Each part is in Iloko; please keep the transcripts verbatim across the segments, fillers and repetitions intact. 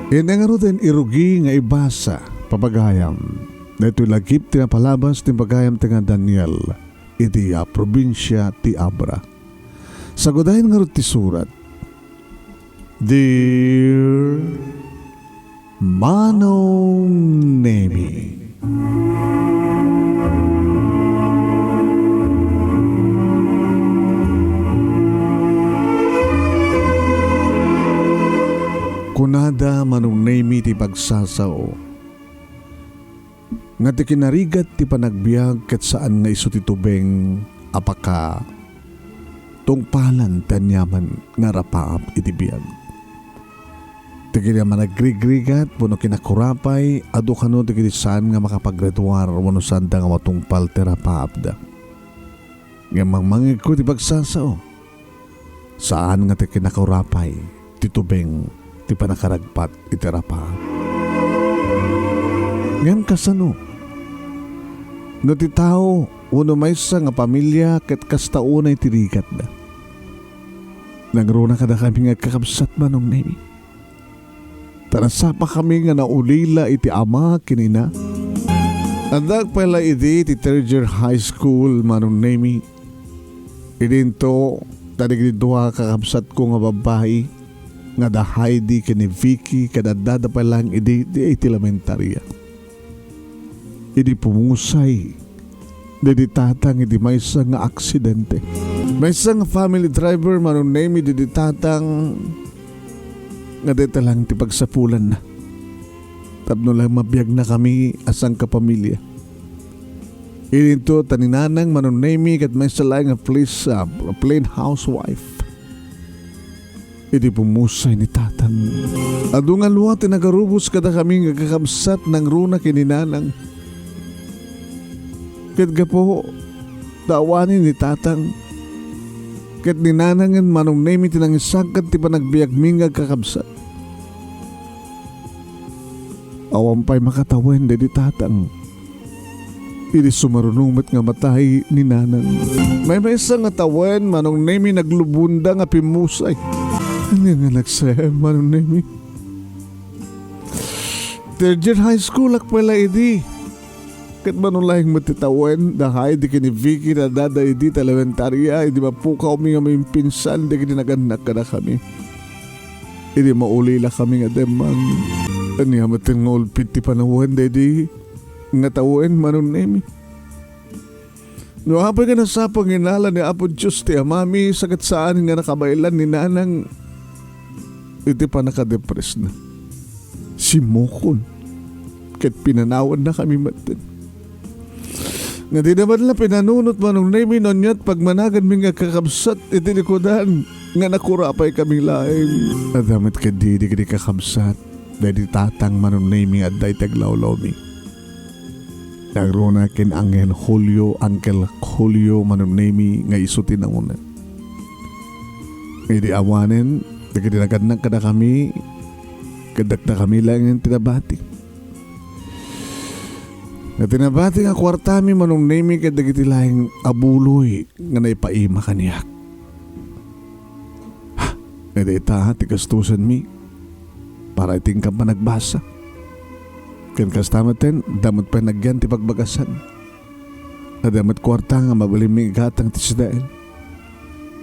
Ania ngaruden ti irugi nga ibasa, papagayam? Daytoy lagip ti napalabas ti pagayam ti nga Daniel iti, ah, probinsia ti Abra. Sagudayen ngarud ti surat. Dear Manong Nemi. Kunada, Manong Nemi, ti pagsasao nga ti kinarigat ti panagbiag ket saan nga isu ti tubeng a pakatungpalan ti aniaman nga rapaap iti biag. Dagiti a managrigat wenno kinakurapay, adu kano dagiti saan nga makapagraduar wenno saanda nga matungpal ti rapaapda. Ngem mangmangegko ti pagsasao, saan nga ti kinakurapay ti tubeng ti pannakaragpat iti rapaap. Ngem kasano no ti tao wenno maysa nga pamilia ket kasta unay ti rigatda? Nangruna kadakami nga agkakabsat, Manong Nemi. Ta nasapakami nga naulila iti ama ken ina. Addaak pay la idi ti third year high school, Manong Nemi. Idinto, ta dagiti dua a kakabsatko nga babbai, nga da Heidi ken ni Vicky, ket addada pay laeng idi, idi iti elementaria. Idi pumusay daydi tatang iti maysa nga aksidente. Maysa nga family driver, Manong Nemi, daydi tatang nga dayta laeng ti pagsapulanna. Tapno laeng mabiagnakami a sangkapamilia. Idinto ta ni Nanang, Manong Nemi, ket maysa laeng nga plis-, ah, plain housewife. Idi pumusay ni Tatang, adu ngarud ti nagarubos kadakami nga kakabsat nangruna ken ni Nanang. Ket gapu ta awanen ni Tatang ket ni Nanang, Manong Nemi, ti nangisagkad ti panagbiagmi nga agkakabsat. Awan pay makatawen daydi Tatang. Idi sumaruno met nga matay ni Nanang. Maymaysa nga tawen, Manong Nemi, naglubonda nga pimmusay. Ania nga nagsayam, Manong Nemi? Third year high school-ak pay la idi. Ket mano laeng met ti tawen, da Heidi ken ni Vicky, addada idi ta elementaria, idi mapukawmi nga maimpinsan dagiti nagannak kadakami. Idi maulilakami nga daymmang. Ania metten nga ulpit ti panawen daydi nga tawen, Manong Nemi? No apay nga nasapa nga inala ni Apo Dios ti amami, sa ket saan nga nakabaelan ni Nanang iti pannakadepresna. Simmukon ket pinanawannakami metten. Nga dida met la pinanunot, Manong Nemi, no ania't pagmanaganmi nga kakabsat iti likudan nga nakurapaykami laeng. Adda met ketdi dagiti kakabsat daydi Tatang, Manong Nemi, nga adda iti aglawlawmi. Nangruna ken Angel Julio, Uncle Julio, Manong Nemi, nga isu ti nauna. Idi awanen dagiti nagannak kadakami, ket dakdakami laengen ti nabati. Nga ti nabati nga kuartami, Manong Nemi, ket dagiti laeng a buloy nga naipaima kaniak. Ha, nga dayta ti gastusanmi para iti inka panagbasa. Ken kasta metten, adda met pay nagyan ti pagbagasan. Adda met kuarta nga mabalinmi igatang ti sidaen.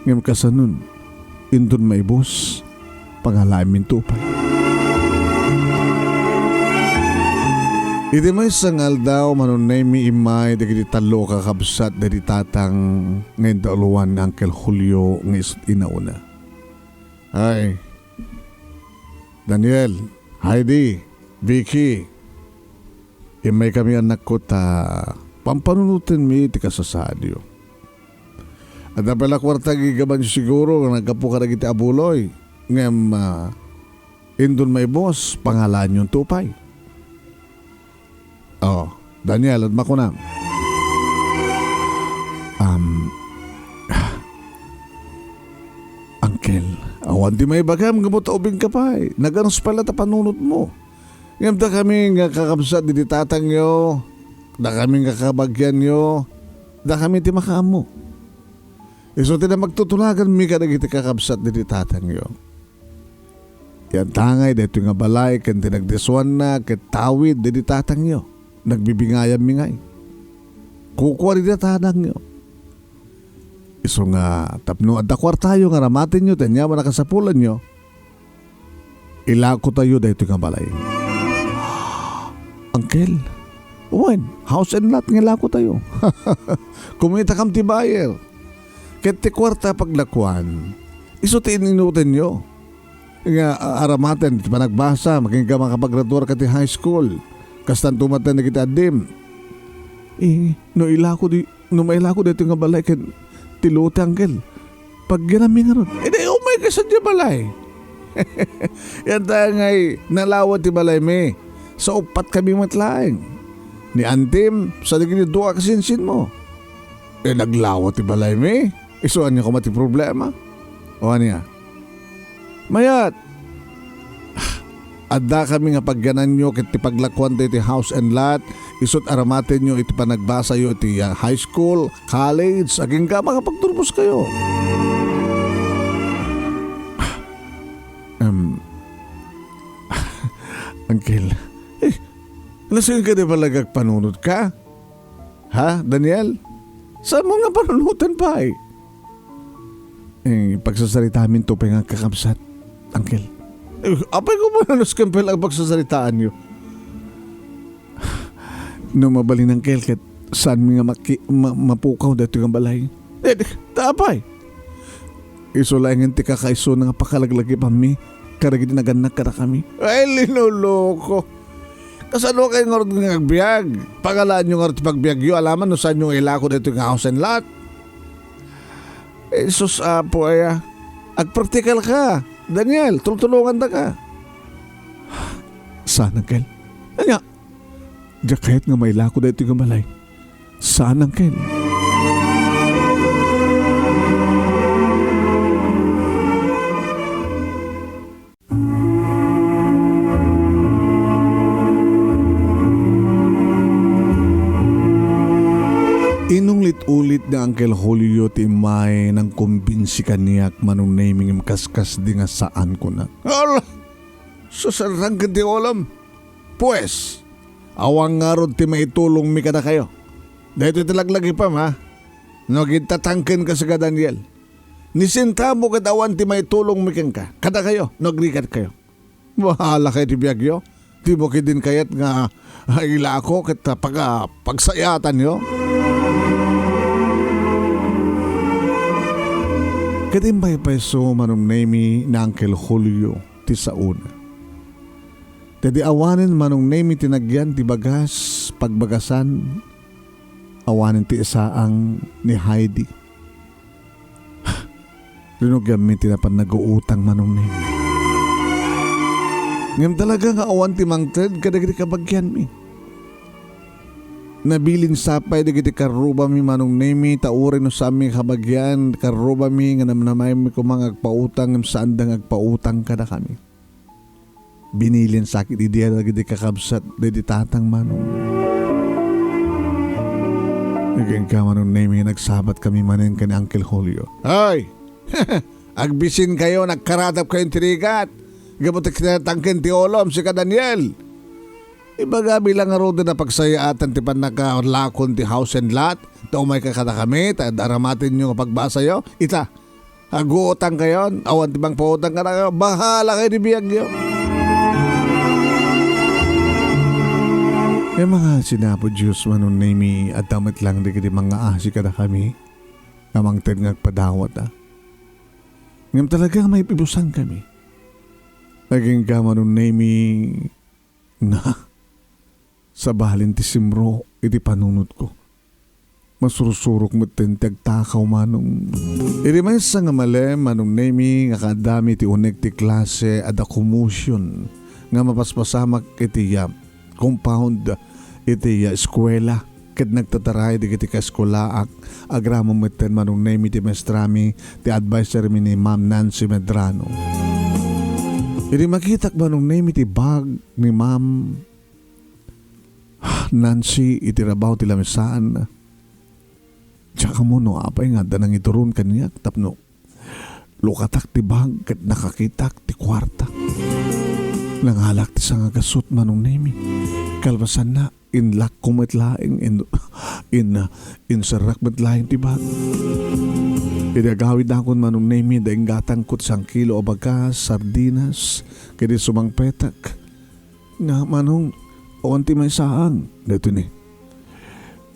Ngem kasanon, inton maibus, pangalaenminto pay. Iti maysa nga aldaw, Manong Nemi, immay dagiti tallo a kakabsat daydi Tatang nga indauluan ni Uncle Julio nga isu't inauna. Ay, Daniel, Heidi, Vicky, immaykami, annakko, ta pampanunotenmi ti kasasaadyo. Adda pay la kuarta nga iggamanyo siguro nga naggapu kadagiti a buloy. Ngem, ah, inton maibus, pangalaanyonto pay. Oh, Daniel, ania makunam? Um, Uncle, awan ti maibagam gapu ta ubingka pay. Naganus pay la ta panunotmo. Ngem dakami nga kakabsat daydi Tatangyo, dakami nga kabagianyo, dakami ti makaammo. Isu ti napagtutulaganmi kadagiti kakabsat daydi Tatangyo. Yantangay daytoy nga balay ken ti nagdisuanna ket tawid daydi tatangyo. Nagbibingayammi ngay. Kukua daydi tatangyo. Isu nga tapno adda kuartayo nga aramatenyo ti aniaman a kasapulanyo, ilakotayo daytoy nga balay. Uncle, wen, house and lot nga ilakotayo. Kumitakam ti buyer. Ket ti kuarta a paglakuan, isu ti in-inutenyo nga a-, aramaten ti panagbasa, makinka makapagraduar ka ti high school. Kastanto met dagiti addim. Eh, no ilako di, no mailako daytoy nga balay ken ti lote, uncle, pagyanammi ngarud. Eh, di, umay ka sa di balay. Yantangay, nalawa ti balaymi. Sa uppat kami met laeng. Ni antim, sa dagiti dua a kasinsinmo. Eh, naglawa ti balaymi. Isu ania koma ti problema? O ania? Mayat! Addakami nga pagyananyo ket ti paglakuan daytoy house and lot, isut' aramatenyo iti panagbasayo iti, ah, high school, college, agingga makapagturboskayo. Em, Uncle, eh, nasingka di pala agpanunot ka? Ha, Daniel? Saan mo nga panunutan pay? Eh, pagsasaritamin to pay nga kakabsat, uncle. Eh, apay ko ba nanas kan pala ang pagsasaritaan nyo? No mabalin, uncle, ket saan mi nga maki-, ma-, mapukaw daytoy nga balay? Eh, di, ta apay? Isu laengen ti kakaisuna nga pakalaglagipanmi kadagiti nagannak kadakami. Ay, linuloko. Kasano kayo ngarud nga agbiag? Pangalaanyo ngarud ti pagbiagyo, alaman no saanyo nga ilako daytoy nga house and lot. Eh, sus, Apo, aya. Agpraktikal ka, Daniel, tultulongandaka. Saan, uncle? Ania? Diak kayat nga mailako daytoy nga balay. Saan, uncle? Inunglit-ulit ni Uncle Julio ti immay nangkumbinsi kaniak, Manong Nemy, ngem kaskasdi nga saan, kunak. Ala! Sus, arrangken ti ulam. Pues, awan ngarud ti maitulongmi kadakayo. Daytoy ti laglagipem, ha? No, agtatangken ka sika, Daniel. Ni sentabo ket awan ti maitulongmi kenka, kadakayo, no agrikatkayo. Bahala kayo ti biagyo. Dimo ketdin kayat nga, ah, ilako ket, ah, pag-, ah, pagsayaatanyo. Ket imbay payso, Manong Nemy, ni Uncle Julio ti saona. Daydi awanen, Manong Nemy, ti nagyan ti bagas, pagbagasan, awanen ti isaang ni Heidi. Rinugianmi ti napan naguutang, Manong Nemy. Ngem talaga nga awan ti mangted kadagiti kabagianmi. Nabilin sa pay dagiti karrubami, Manong Nemy, ta uray no saanmi kabagian, karrubami nga namnamaymi koma nga agpautang ngem saanda nga agpautang kadakami. Binilin sa ket idi dagiti kakabsat daydi tatang, Manong. Agingga, Manong Nemy, nagsabat kami manen ken Uncle Julio. Ay! Agbisin kayo, nagkaradap kayo ti rigat. Gapu ti kinatangken ti ulom, sika Daniel. Ibagami lang ngaruden a pagsayaatan ti pannakalakuan ti house and lot. Ta umay ka kadakami, ta aramatenyo nga pagbasayo. Ita, aguutang kayon, awan ti mangpautang kadakayo, bahala kayo ti biagyo. Ngem nga sinapo Dios, Manong Nemy, adda met lang dagiti mangngaasi kadakami nga mangted nga agpadawat, a. Ngem talaga nga maipibusan kami. Agingga, Manong Nemy, nga, sabalin ti simro iti panunotko. Masursurok metten ti agtakaw, Manong. Idi maysa nga malem, Manong Nemy, nga kaaddami ti unek ti klase, adda commotion nga mapaspasamak iti, ah, compound iti, ah, eskuela. Ket nagtataray dagiti kaeskolaak, agraman metten, Manong Nemy, ti maestrami, ti advisermi ni Ma'am Nancy Medrano. Idi makitak, Manong Nemy, ti bag ni Ma'am Nancy iti rabaw ti lamisaan, diak ammo no apay nga adda nangituron kaniak tapno lukatak ti bag ket nakakitak ti kuarta. Nangalak ti sangagasut, Manong Nemi. Kalpasanna, inlakko met laeng, in, in, ah, inserrak met laeng ti bag. Idi agawidakon, Manong Nemi, da inggatangko ti sangkilo a bagas, sardinas, ket idi sumangpetak. Nga, Manong, awan ti maisaang. Daytoy ni.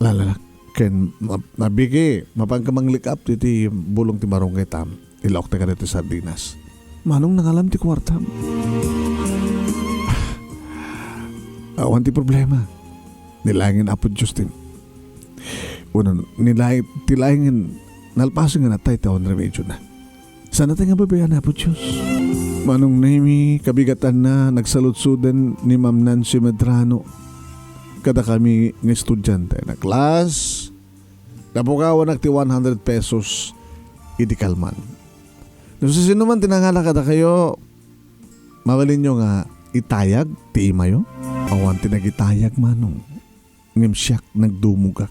Lalala, ken ma-, mabiki, mapanka manglikap ti, ti bulong ti barangay tam. Ilaokta kadagiti sardinas. Manong, nangalam ti kuartam. Awan ti problema. Ni laengen Apo Dios ti, wenno, ni laeng, ti laengen nalpasen nga natay ti awan remedio na. Saan natay nga babayan, Apo Dios? Manong Nemi, kabigatanna, nagsaludsuden ni Ma'am Nancy Medrano kadakami nga estudiante. Na, class, napukawanak ti one hundred pesos idi kalman. No sisino man ti nangala kadakayo, mabalinyo nga itayag ti imayo? Awan ti nagitayag, Manong. Ngem siak, nagdumogak.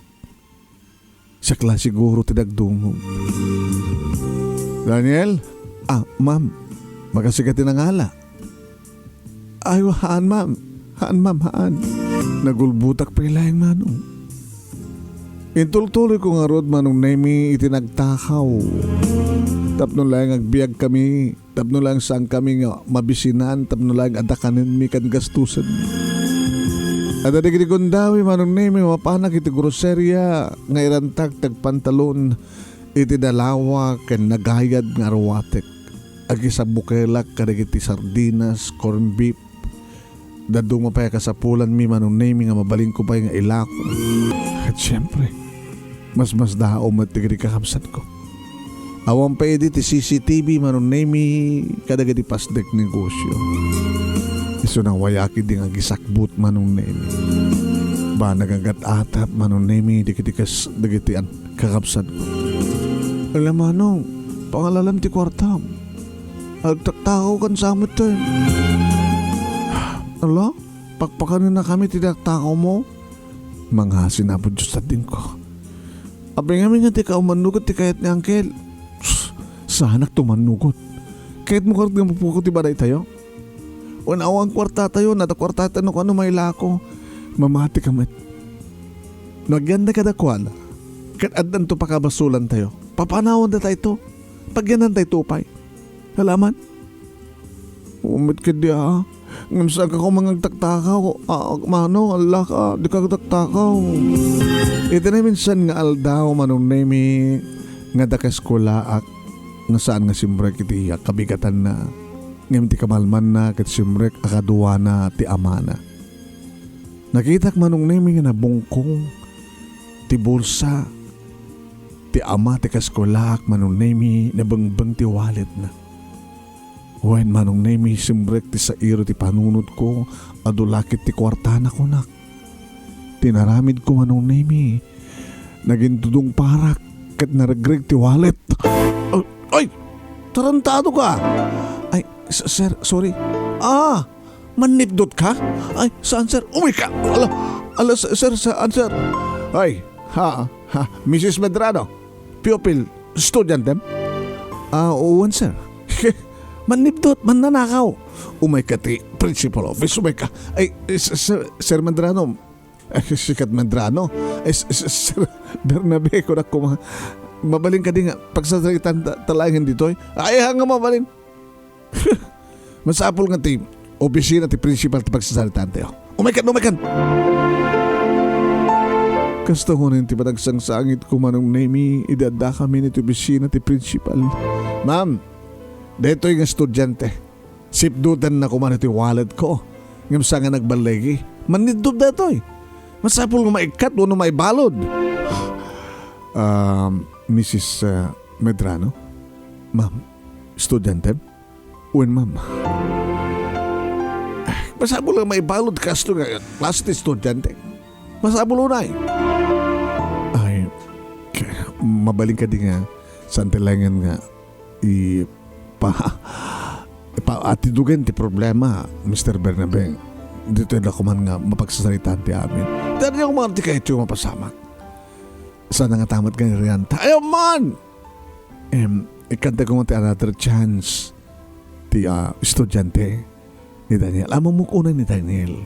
Siak la siguro ti nagdumog. Daniel? Ah, ma'am. Baga sika ti nangala. Ay, haan, ma'am. Haan, ma'am, haan. Nagulbotak pay laeng, Manong. Intultuloyko ngarud, Manong Nemi, iti nagtakaw. Tapno laeng agbiagkami, tapno laeng saankami nga mabisinan, tapno laeng adda kanenmi ken gastusenmi. Adda dagiti gundaway, Manong Nemi, mapanak iti groseria nga irantak ti agpantalon iti dalawa ken nagayad nga arwatek. Agisabukelak kadagiti sardinas, corned beef, Dadduma pay a kasapulanmi, Manong Nemi, nga mabalinko pay nga ilako. Ket siempre, masmasdaaw met dagiti kakabsatko. Awan pay idi ti C C T V, Manong Nemi, kadagiti pasdek negosyo. Isu nawayak idi nga agisakbut, Manong Nemi. Banag a gat-atap, Manong Nemi, dagiti kas-, dagiti an-, kakabsatko. Ala, Manong, pangalalam ti kuartam. Agtaktakaw kan samet, eh. Ala, pakpakanennakami ti taktakawmo? Mangasi, Apo Dios, sadingko. Apay ngamin nga dika umannugot ti kayat ni Angkel? Sus, saanak ti umannugot. Kayatmo ngarud nga mapukot ti balay tayo? Wen awan kuarta tayo, nada kuarta tayo, no kano mailako. Mamati ka met. No agyanda kadakuada, ket addanto pakabasolan tayo. Papanawanda tayo to. Pagyanan tayo to pay. Alaman? Umit ka di, ah. Ngem saan ka koma nga agtaktakaw? Ah, Manong, ala ka, di ka agtaktakaw. Iti naminsan nga aldaw, Manong Nemi, nga dakes ko laak, nga saan nga simrek iti kabigatanna. Ngem ti kamalmanna ket simrek a kaduana ti amana. Nakitak, Manong Nemi, nga nabungkong ti bulsa ti ama ti kaskolaak, Manong Nemi, nabengbeng ti walletna. Wen, Manong Nemi, simrek ti sairo ti panunotko, adu la ket ti kuartana, kunak. Tinaramidko, Manong Nemi, nagintudong parak ket naregreg ti wallet. Ay! Ay! Tarantado ka! Ay, s-, sir, sorry. Ah! Mannipdot ka? Ay, saan, sir? Umay ka! Ala, ala, s-, sir, saan, sir? Ay, ha, ha, Missus Medrano, pupil, estudiantem? Ah, wen, sir. Mannipdot, mannanakaw. Umay ka ti principal office, umay ka. Ay, s-, sir, Sir Medrano, ay, sikat Medrano. Ay, s-, s-, Sir Bernabe, kunak koma. Mabalin kadi nga pagsasaritan ta-, ta laengen ditoy? Ay, nga mabalin. Masapul nga ti opisina ti principal ti pagsasaritaan tayo. Umay kan, umay kan! Kasta kunen ti panagsangsangit ko, Manong Nemi, idi addakami iti opisina ti principal. Ma'am, daytoy nga estudiante. Sipdutenna koma iti wallet ko. Ngem saan nga nagballigi. Manniddub daytoy. Masapul nga maikkat wenno maibalud. Um, Missus, uh, Medrano? Ma'am, estudiantem? Wen, ma'am. Masapul nga maibalud kasto nga klase ti estudiante. Masapul unay. Ay, k-, mabalin kadi nga saan ti laengen nga i-, pa-, pa-, atidugen ti problema, Mister Bernabe. Ditoy la koman nga mapagsasaritaan ti amin. Daydi koma ti kayatyo mapasamak. Saan nga tamat nga irianta? Ayaw man! Em, ikkanta koma ti another chance ti, ah, estudiante. ni Daniel. Ammok unay ni Daniel.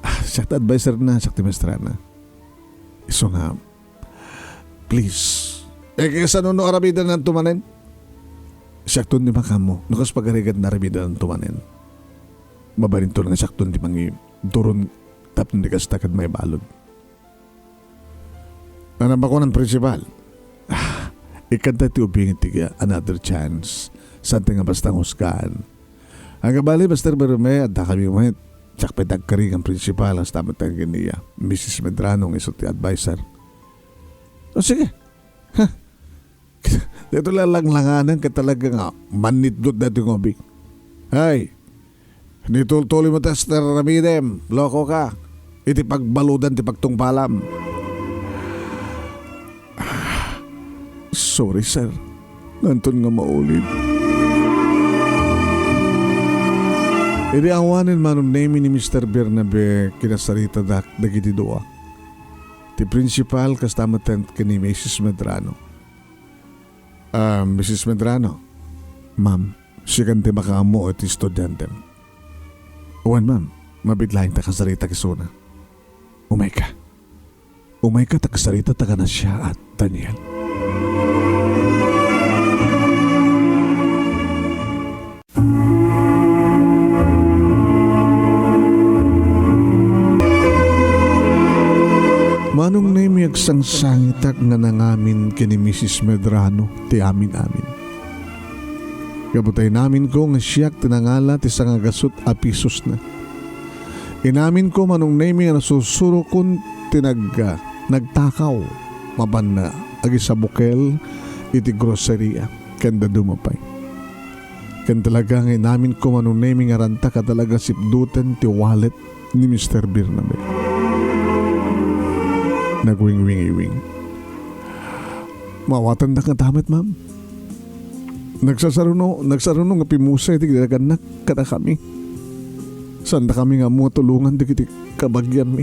Ah, siak ti adviser na, siak ti maestrana. Isu nga, please. Eh, kaysa no, no aramidenanto manen? Siakton ti makaammo. No kas pagarigat na aramidenanto manen. Mabalinton nga siakton ti mangiduron tapno di kasta ket maibalud. Ano ba kunan, Principal? Ah, ikkanta ti ubing iti another chance. Saan ti nga basta nga husgaan. Ang kabali, Mister Berme, adda kami met. Siak pay ti agkari nga principal, hasta met ti aginiya. Missus Medrano nga isu ti adviser. O sige. Ha? Dito lang langlanganan ka talaga nga. Manitdot dati nga ubing. Ay, nitultuloy mo ta, Mister Ramidem. Loko ka. Iti pagbaludan ti pagtungpalam. Sorry, sir. Nganton nga maulid. Idi awanen Manong Nemi ni Mister Bernabe, kinasaritadak dagiti dua. Ti principal, kasta met ken ni Missus Medrano. Ah, Missus Medrano. Ma'am, sikan ti makaammo iti estudiantem. Wen, ma'am, mabiit laeng ta kasarita isuna. Umayka. Umayka ta kasarita ta kanasiaat, Daniel. Manong Nemi, agsangsangitak nga nangamin ken ni Missus Medrano ti amin-amin. Gapu ta inaminko nga siak ti nangala ti sangagasut a pisosna. Inaminko, Manong Nemi, nga nasusurokon ti nag-, nagtakaw mapanna agisabukel iti groceria ken dadduma pay. Ken talaga nga inaminko, Manong Nemi, nga ranta ka talaga sipduten ti wallet ni Mister Bernabe. Nagwingwingiwing. Maawatandak nga damet, ma'am. Nagsasaruno, nagsaruno nga pimusay ti dagananak kadakami. Saandakami nga ammo nga tulongan dagiti kabagianmi.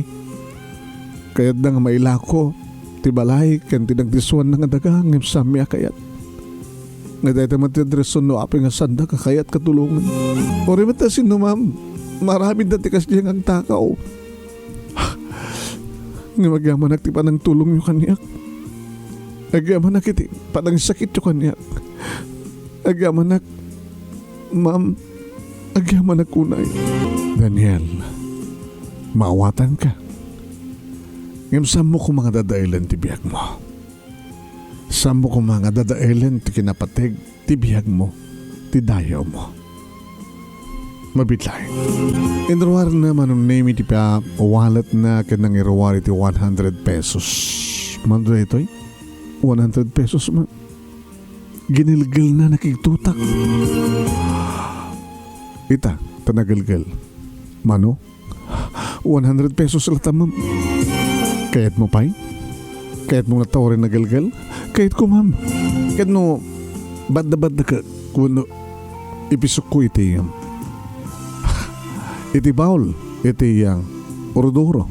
Kayatda nga mailako ti balay ken ti nagdisuanna nga daga ngem saanmi a kayat. Nga dayta met ti adreson no apay nga saanda ka kayat katulongan. Uray met ta sinno, ma'am. Maaramidda ti kasdiay nga agtakaw. Ngem agyamanak ti panangtulongyo kaniak. Agyamanak iti panangsakityo kaniak. Agyamanak, ma'am, agyamanak unay. Daniel, maawatanka. Ngem saanmo koma nga dadaelen ti biagmo. Saanmo koma nga dadaelen ti kinapateg ti biagmo, ti dayawmo. Mabiit laeng. Inruarna Manong Nemi ti pa-, walletna ken nangiruar iti one hundred pesos. Mano daytoy? One hundred pesos man. Ginelgelna, nakigtutak. Ita, ta nagelgel. Mano? One hundred pesos latta, ma'am. Kayatmo pay? Kayatmo nga tawari nagelgel? Kayatko, ma'am. Ket no, badda-badda ka, kuno, ipisokko iti, um, iti baul, iti, um, uroduro.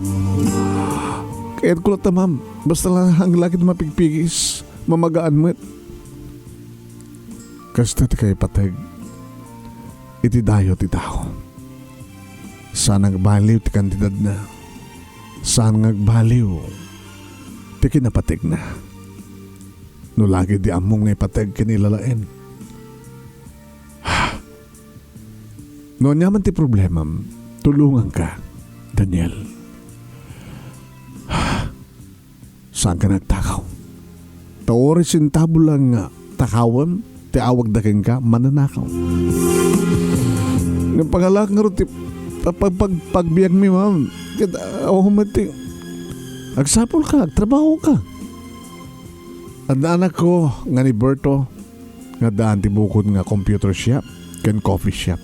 Kayatko latta, ma'am. Basta lang, ang lagi mapigpigis, mamagaan met. Kasta ti kaipateg iti dayo ti tao. Saan nga agbaliw ti kantidadna. Saan nga agbaliw ti kinapategna. No lagi di ammom nga ipateg ken ilalaen. No aniaman ti problemam, tulonganka, Daniel. Saanka nagtakaw. Ta uray sentabo lang nga takawem ti awagda kenka, mananakaw. Ngem pangalaak ngarud ti pag-, pag-, pag-, pagbiagmi, ma'am. Ket, ah, awan met ti agsapulka, agtrabahoka. Adda anakko nga ni Berto, nga addaan ti bukod nga computer shop ken coffee shop.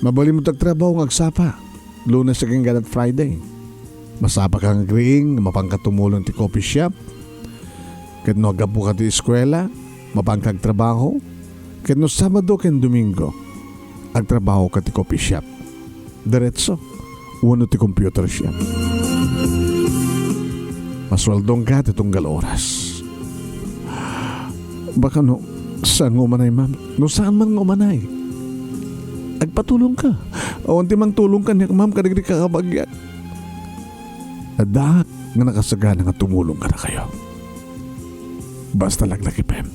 Mabalinmo ti agtrabaho nga agsapa, Lunes agingga ket Friday. Masapaka nga agriing, mapanka tumulong ti coffee shop. Ket no aggapuka ti eskuela, mapanka agtrabaho. Ket no Sabado ken Domingo, agtrabahoka ti coffee shop. Diretso, wenno ti computer shop. Masueldongka ti tunggal oras. Baka no, saan nga umanay, ma'am? No saan man nga umanay. Agpatulongka. Awan ti mangtulong kaniak, ma'am, kadagiti kakabagiak. Addaak nga nakasagana nga tumulong kadakayo. Basta laglagipem.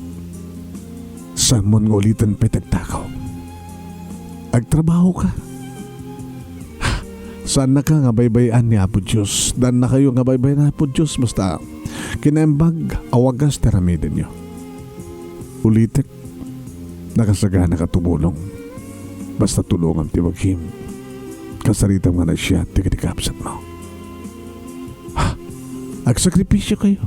Saanmon nga uliten pay ti agtakaw. Agtrabahoka. Saannaka nga baybay-an ni Apo Dios. Daannakayo nga baybay-an ni Apo Dios. Basta kinaimbag a wagas ti aramidenyo. Ulitek, nakasaganaka tumulong. Basta tulongam ti bagim. Kasaritam nga naisiat dagiti kabsatmo. Ha? Agsakripisyokayo.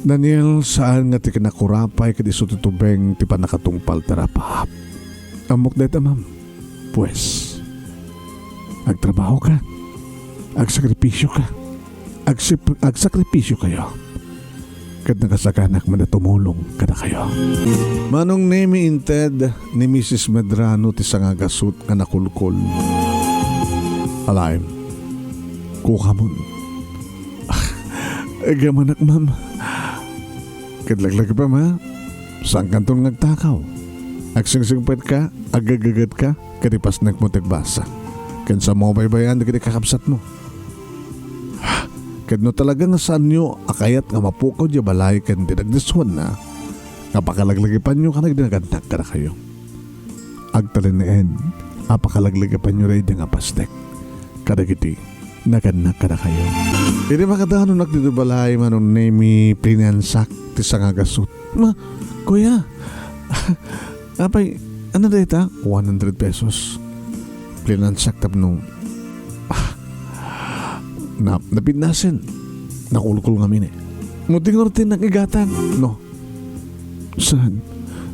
Daniel, saan nga ti kinakurapay ket isu ti tubeng ti pannakatungpal ti rapaap. Ammok dayta, ma'am. Pues, agtrabahoka, agsakripisyoka, agsip-, agsakripisyokayo, ket nakasaganak met a tumulong kadakayo. Manong Nemi, inted ni Misis Medrano ti sangagasut nga nakulkol. Alaem, kukamon. Agyamanak, ma'am. Ket laglagipem, ha? Saankanton nga agtakaw. Agsingsingpetka, agagagetka, ket ipasnekmo ti agbasa. Ken saanmo a baybay-an dagiti kakabsatmo. Ket no talaga nga saanyo a kayat nga mapukaw diay balay ken dinagdiswanna, nga pakalaglagipanyo kadagiti nagannak kadakayo. Agtalinaed a pakalaglagipanyo daydi nga pasnek kadagiti nagannak kadakayo. Idi makadanunak ditoy balay, Manong Nemi, plinansak ti sangagasut. Ma, kuya, apay, ania dayta? One hundred pesos. Plinansak tapno, ah, na, napinnasen. Nakulkol ngamin, eh. Mo ti ngarud ti nakigatang. No. Saan?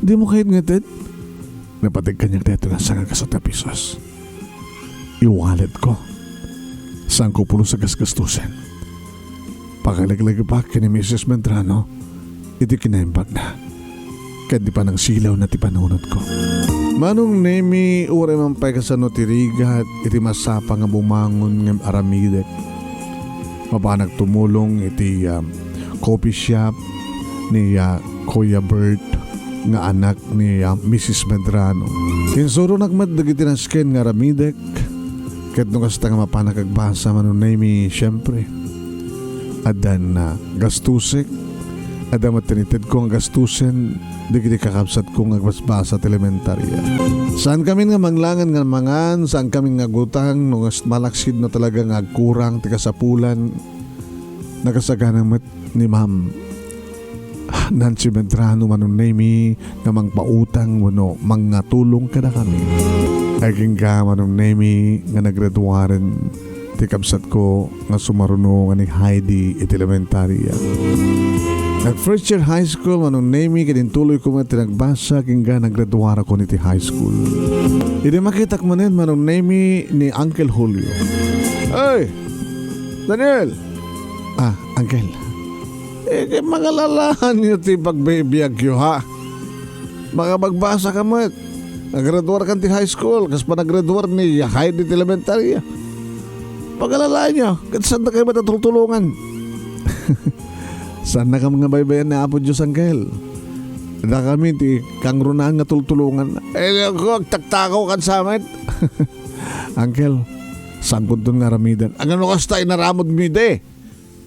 Dimo kayat nga ited? Napateg kaniak daytoy nga sangagasut a pesos. I-walletko. Saanko pulos a gasgastusen. Pakalaglagipak ken ni Misis Medrano iti kinaimbagna ken ti panangsilawna ti panunotko. Manong Nemi, uray man pay kasano ti rigat iti masapa nga bumangon ngem aramidek. Mapanak tumulong iti, ah, coffee shop ni, ah, Kuya Bert nga anak ni, ah, Misis Medrano. Insuronak met dagiti nasken nga aramidek, ket no kasta nga mapanak agbasa, Manong Nemi, siempre, addan, ah, gastusek, adda met ti itedko nga gastusen dagiti kakabsatko nga agbasbasa ti elementaria. Saankami nga manglangan nga mangan, saankami nga agutang no kas-, malaksid no talaga nga agkurang ti kasapulan. Nakasagana met ni Ma'am Nancy Medrano, Manong Nemi, nga mangpautang wenno mangngatulong kadakami. Agingga, Manong Nemi, nga nagraduaren ti kabsatko nga sumaruno nga ni Heidi iti elementaria. Nag first year high school, Manong Nemi, ket intuloyko met ti nagbasa agingga nagraduarakon iti high school. Idi makitak manen, Manong Nemi, ni Uncle Julio. Ay! Daniel! Ah, Uncle. Eh, kay mangalalaanyo ti pagbibiagyo, ha? Makabagbasa ka met. Nagraduar kan ti high school, kas panagraduar ni Heidi ti elementarya. Pagalalaanyo, ket saanna kayo met a tultulongan. Saanna kam nga baybay-an ni Apo Dios, Uncle. Dakami ti kangrunaan nga tultulongan. Eh, ako, agtaktakaw kan sa met. Uncle, saankonton nga aramiden. Agano kasta inaramidmi idi?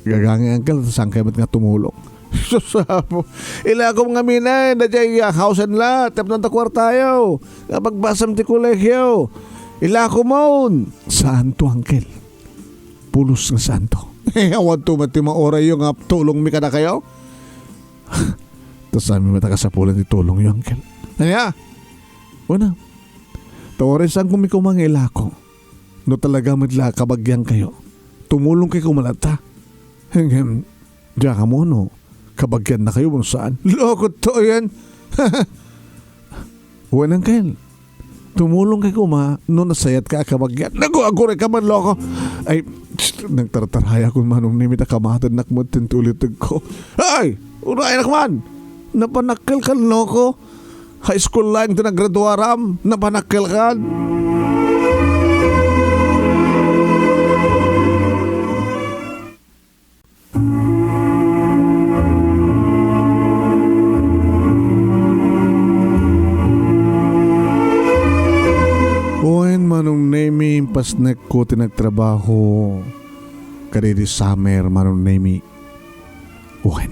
Gagangi, Uncle, saan kayo met nga tumulong? Sus, apo. Ilakom ngamin, eh, daydiay, ah, house and lot. Tapno adda kuartayo. Nga pagbasam ti kolegio. Ilakomon. Saanto, Uncle. Pulos nga saanto. Eh, awanto met ti maurayyo nga tulongmi kadakayo? Ta saanmi met a kasapulan ti tulongyo, Uncle. Ania? Wen a. Ta uray saankomi koma nga ilako. No talaga met la kabagiankayo, tumulongkayo koma latta. Ngem, diak ammo no kabagiannakayo wenno saan. Loko to yan. Wen, Uncle, tumulongkayo koma no nasayatka a kabagian. Naku, aguray ka man, loko. Ay, psst, nagtartarayakon, Manong Nemi, ta kamatennak met ti ulitegko. Ay, urayanak man. Napanakkelkan, loko. High school laeng ti nagraduaram, napanakkelkan. Wen, Manong Nemi, impasnekko ti nagtrabaho kadaydi summer, Manong Nemi. Wen,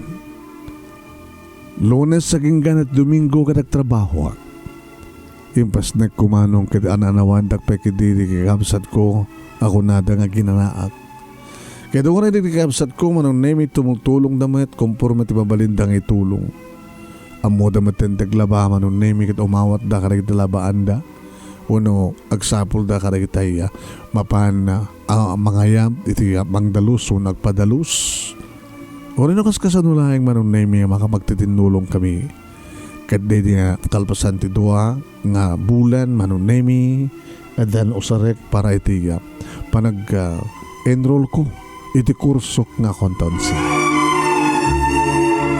Lunes agingga ket Domingo ket agtrabahoak. Impasnekko, Manong, ket ana-anawandak pay ketdi ti kakabsatko a kunada nga aginanaak. Ket uray dagiti kakabsatko, Manong Nemi, tumutulongda met konforme ti mabalinda nga itulong. Ammoda met ti aglaba, Manong Nemi, ket umawatda kadagiti labaanda. Wenno agsapulda kadagiti, ah, mapan, ah, mangayab iti, ah, mangdalus wenno agpadalus. Uray no kaskasano laeng, Manong Nemi, a makapagtitinnulongkami. Ket daydi nga kalpasan ti dua nga bulan, Manong Nemi, addan usarek para iti, ah, panag, ah, enrollko iti kursok nga accountancy.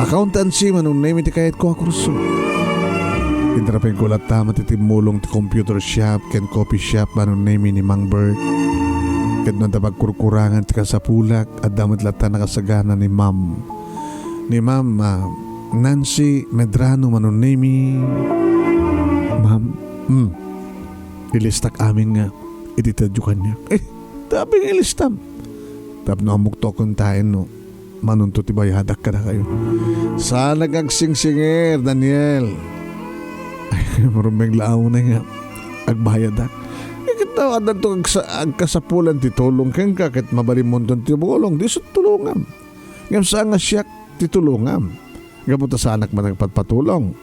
Accountancy, Manong Nemi, ti kayatko a kurso. Intrapenko latta met ti timmulong ti computer shop ken coffee shop, Manong Nemi, ni Mang Bert. Ket no adda pagkurkurangan ti kasapulak, adda met latta nakasagana ni Ma'am. Ni Ma'am, ah, Nancy Medrano, Manong Nemi. Ma'am, hmm, ilistak amin nga iti tadyo kaniak. Eh, tapno ilistam. Tapno ammok to kuntaen no manunto ti bayadak kadakayo. Saanak nga agsingsingir, Daniel. Ay, rumeng la unay nga agbayadak. Eh, ket no, addanto agsa-, agkasapulan ti tulong kenka, ket mabalinmonton ti bulong, diso tulongam. Ngem saan nga siak ti tulongam. Gapu ta saanak man agpatpatulong.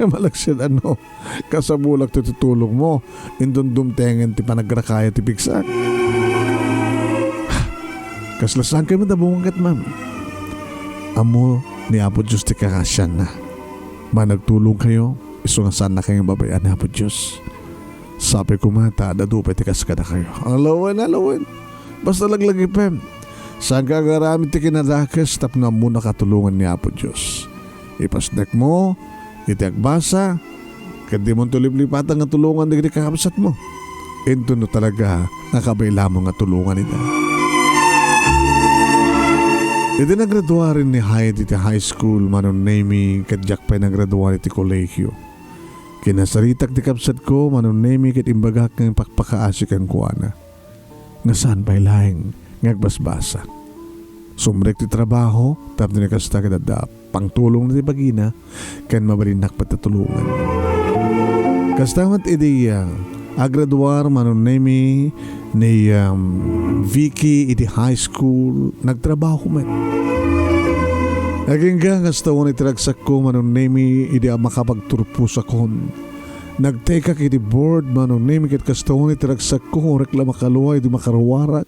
Malaksid ano, kasapulak ti tulongmo, inton dumtengen ti panagrakayo ti pigsak. Kasla saan kayo madabungan ket, ma'am? Ammo ni Apo Dios ti kakaasianna. Managtulongkayo, isu nga saannakayo nga babayan ni Apo Dios. Sapay koma ta adda pay ti kas kadakayo. Alawen, alawen. Basta laglagipem. Saanka agaramid ti kinadakes tapno ammon a katulongan ni Apo Dios. Ipasnekmo iti agbasa, ket dimonto liplipatan nga tulongan dagiti kakabsatmo. Inton no talaga nga kabaelamon nga tulongan ida. Idi nagraduaren ni Heidi ti high school, Manong Nemi, ket diak pay nagraduar iti kolegio. Kinasaritak ti kabsatko, Manong Nemi, ket imbagak nga impakpakaasi kenkuana nga saan pay laeng nga agbasbasa. Sumrek ti trabaho, tapno ni kasta ket adda pangtulongna ti bagina, ken mabalinnak pay a tulongan. Kasta met idi, ah, agraduar, Manong Nemi, ni, um, Vicky iti high school, nagtrabaho met. Agingga kasta unay ti ragsakko, Manong Nemi, idi a makapagturposakon. Nagtekak iti board, Manong Nemi, ket kasta unay ti ragsakko, uray la makalua idi makaruarak.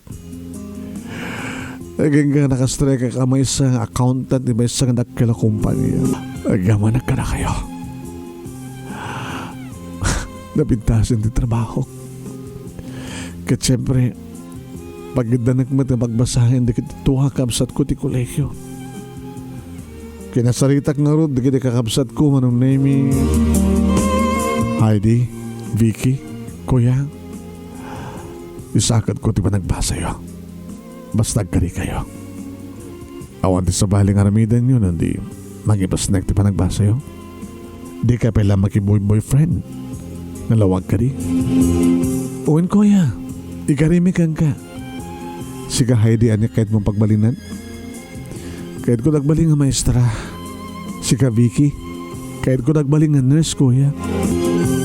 Agingga nakastrekak a maysa nga accountant ti maysa nga dakkel a kompania. Agyamanak kadakayo. Napintasen ti trabahok. Ket siempre, pagiddanek met nga pagbasahen dagiti dua a kabsatko ti kolegio. Kinasaritak ngarud dagiti kakabsatko, Manong Nemi. Heidi, Vicky, Kuya, isakadko ti panagbasayo. Basta agkarikayo. Awan ti sabali nga aramidenyo no di mangipasnek ti panagbasayo. Dika pay la makiboy-boyfriend. Nalawag kadi. Wen, Kuya, ikarimi kenka. Sika, Heidi, ania kayatmo pagbalinan? Kayatko agbalin nga maestra. Sika, Vicky, kayatko agbalin nga nurse, Kuya.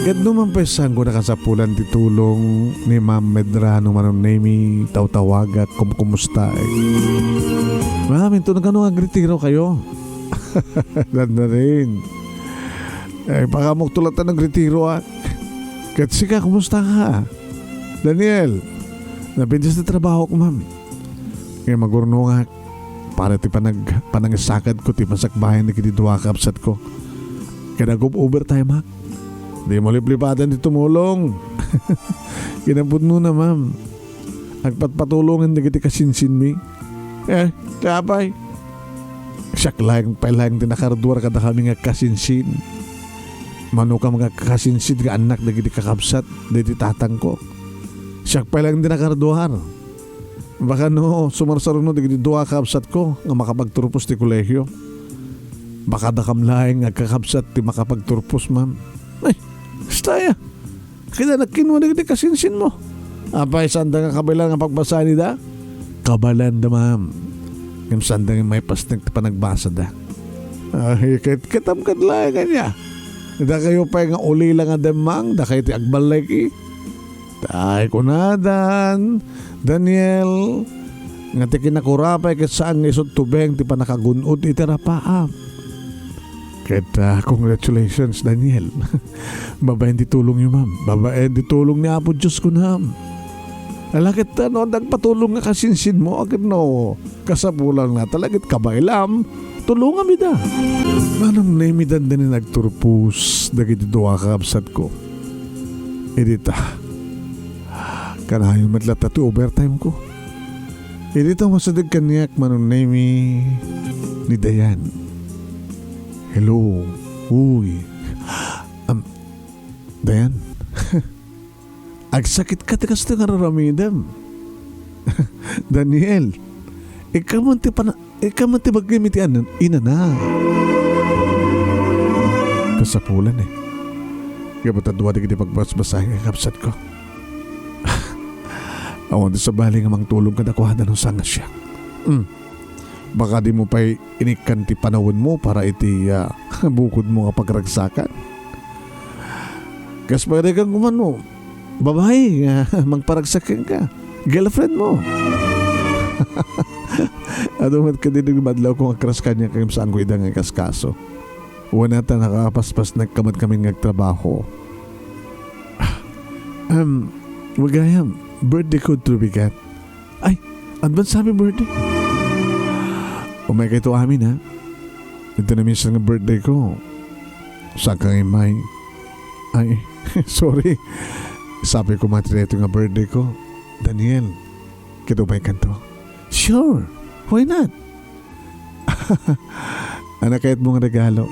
Ket no man pay saanko nakasapulan ti tulong ni Ma'am Medrano, Manong Nemi, tawtawagak, kumkumustaek. Ma'am, inton kano nga agretiro kayo? Dandanin. Eh, pakamok to latta nagretiroak. Ket sika, kumusta ka? Daniel, napintas ti trabahok, ma'am. Ngem agurnongak, para ti panag-, panangisakadko ti masakbayan dagiti dua a kabsatko. Ket agub-overtime ak. Dimo liplipatan ti tumulong. Kinapudnona, ma'am. Agpatpatulongan dagiti kasinsinmi. Eh, apay? Siak laeng pay laeng ti nakaruar kadakami nga kasinsin. Mano ka nga kasinsin nga annak dagiti kakabsat dagiti tatangko. Siak pay laeng ti nakaruar. Baka no sumarsaruno dagiti dua a kabsatko nga makapagturpos ti kolegio. Baka dakam laeng nga kakabsat ti makapagturpos, ma'am. Ay, kasta aya. Kitanak kenkuana dagiti kasinsinmo. Apay, saanda nga kabaelan nga pagbasaen ida? Kabaelanda, ma'am. Ngem saanda nga maipasnek ti panagbasada. Ay, ket, ket amkad laeng ania. Dakayo pay nga ulila nga demmang, dakayo ti agballeg, eh. Tay, kunadan, Daniel, nga ti kinakurapay ket saan nga isut' tubeng ti pannakagun-od iti rapaap. Ket, ah, congratulations, Daniel. Babaen ti tulongyo, ma'am. Babaen ti tulong ni Apo Dios, kunam. Ala, ket, ah, no, nagpatulong nga kasinsinmo, ket no, kasapulan nga, talaga ket kabaelam, tulongam ida. Manong Nemi, dandani nagturpos dagiti dua a kakabsatko. Idi ta, kanayon met latta ti overtime ko. Idi ta, umasideg kaniak, Manong Nemi, ni Dayan. Hello. Uy. Am, Dayan. Agsakit ka ti kastoy nga ar-aramidem. Daniel, ikaw man ti pana-, ikaw man ti bagim iti anan-, inana. Kasapulan, eh. Gapu ta dua dagiti pagbasbasaen nga kabsatko. Awan ti sabali nga mangtulong kadakuada no saan nga siak. Hmm. Baka dimo pay inikkan ti panawenmo para iti, ah, bukodmo nga pagragsakan. Kas pagarigan ko man no, babai nga mangparagsak kenka. Girlfriend mo. Adu met kadin nga madlaw ko nga crush kaniak ngem saanko ida nga ikaskaso. Wen ta, nakapaspas na kamat kami nga agtrabaho. Um, wen gayam, birthday ko, Trubigat. Ay, advance happy birthday. Umay kayto amin, ha? Iti na minsan nga birthday ko. Saan ka nga imay? Ay, sorry. Sabi ko, matri ito nga birthday ko. Daniel, kita ba kanto? Sure. Why not? Ano kayat mong regalo?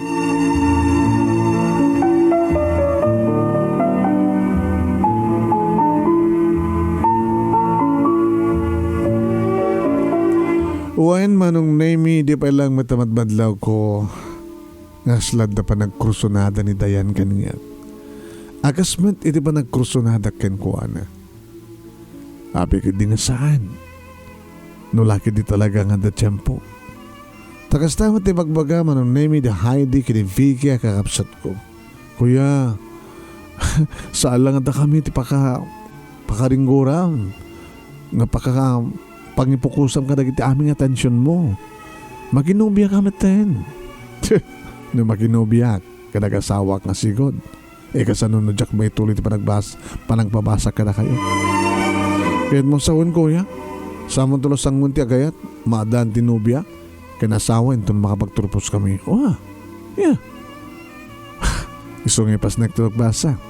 Wen, Manong Nemi, di pa ilang matamadmadlaw ko. Nga sla da panagkursonada ni Dayan kaniak. Akas met iti panagkursonada kenkuana. Apay ket di nga saan. No la ket di talaga nga adda tiempo. Ta kasta met ti bagbaga, Manong Nemi, da Heidi ken ni Vicky a kakabsatko. Kuya, saan la nga dakami ti paka-, pakaringgoram nga paka-, pangipukusam kadagiti amin nga atensionmo. Makinobia ka metten. No makinobia, kadag asawak nga sigud. E, kasano no diak maituloy ti panagbas-, panagpabasa kadakayo? Ket mo sawen, kuya, saman to la sangoen ti agayat, maaddaan ti nobia, ken asawa inton makapagturpos kami. Wa, yeah. Isu nga ipasnek ti pagbasa.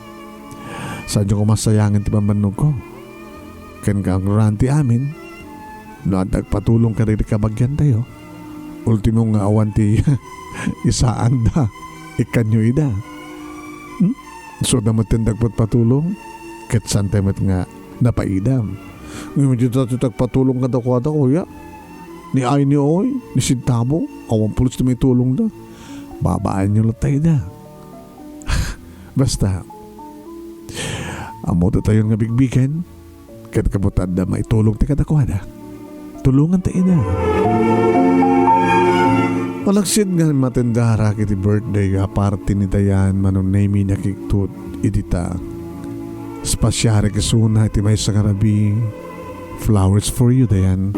Saanyo koma sayangen ti bambannogko. Ken kangrunan ti amin, no adda agpatulong kadagiti kabagiantayo, ultimo nga awan ti isaanda, ikkanyo ida. Hmm? Isuda met ti agpatpatulong, ket saantay met nga napaidam. Ngem dita ti agpatulong kadakuada, kuya. Ni Ay, ni Oy, ni Sintabo, awan pulos ti maitulongda. Babaanyo latta ida. Basta, ammo datayon nga bigbigen, ket gapu ta adda maitulong ti kadakuada, tulonganta ida. Malaksid nga matendara iti birthday nga party ni Dayan, Manong Nemi, nakiktud iti ta. Spasiari kesuna iti maysa nga rabii. Flowers for you, Dayan.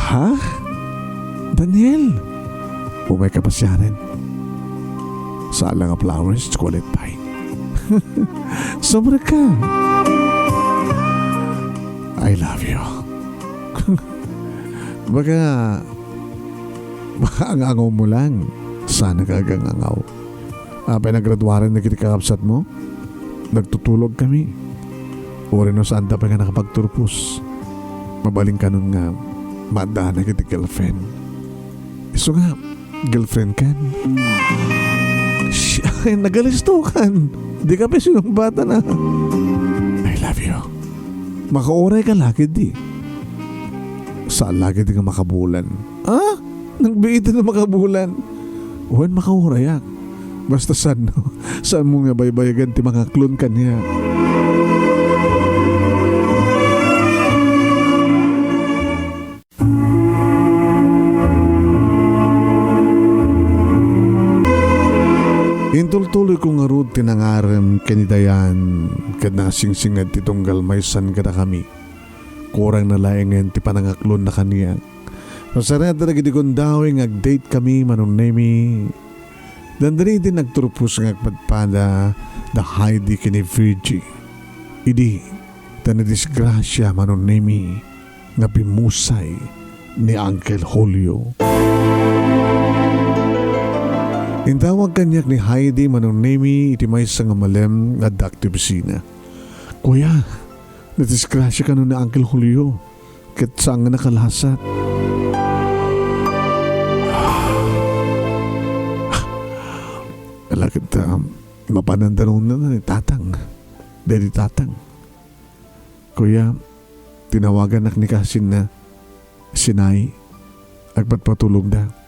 Ha? Daniel? Umay ka pasiaren. Saan la nga flowers, chocolate pie. Sobra ka. I love you. Baka, baka ang-angaw mo lang. Sana ka agang-angaw. Apay nagraduaren dagiti kakabsatmo? Nagtutulog kami. Uray no saanta pay nga nakapagturpos. Mabalin kanon nga maaddanak iti girlfriend. Isu nga, girlfriend kan? Sh-, ay, nagalisto kan. Di ka pa sinungbatana. I love you. Makauray ka la ketdi. Saan la ketdi nga makabulan? Ah? Nagbiit na makabulan. Wen, makaurayak. Basta saan, no? Saanmo nga baybayagan ti mangaklon kaniak? Intultuloyko ngarud ti nangarem ken ni Dayan, ket nasingsinged ti tunggal maysan kadakami. Kurangna laengen ti panangaklonna kaniak. Nasariat dagiti gundaway nga agdate kami, Manong Nemi. Dandani ti nagturpos nga agpadpada da Heidi ken ni Virgie. Idi ta nadisgrasia, Manong Nemi, nga pimmusay ni Uncle Julio. Intawag kaniak ni Heidi, Manong Nemi, iti maysa nga malem nga adda ti opisina. "Kuya, nadisgrasia kano ni Uncle Julio, ket saan nga nakalasat." Ala, ket, ah, mapanan danonna ni Tatang. Daddy Tatang. "Kuya, tinawaganak ni kasinna, sinay, agpatpatulongda.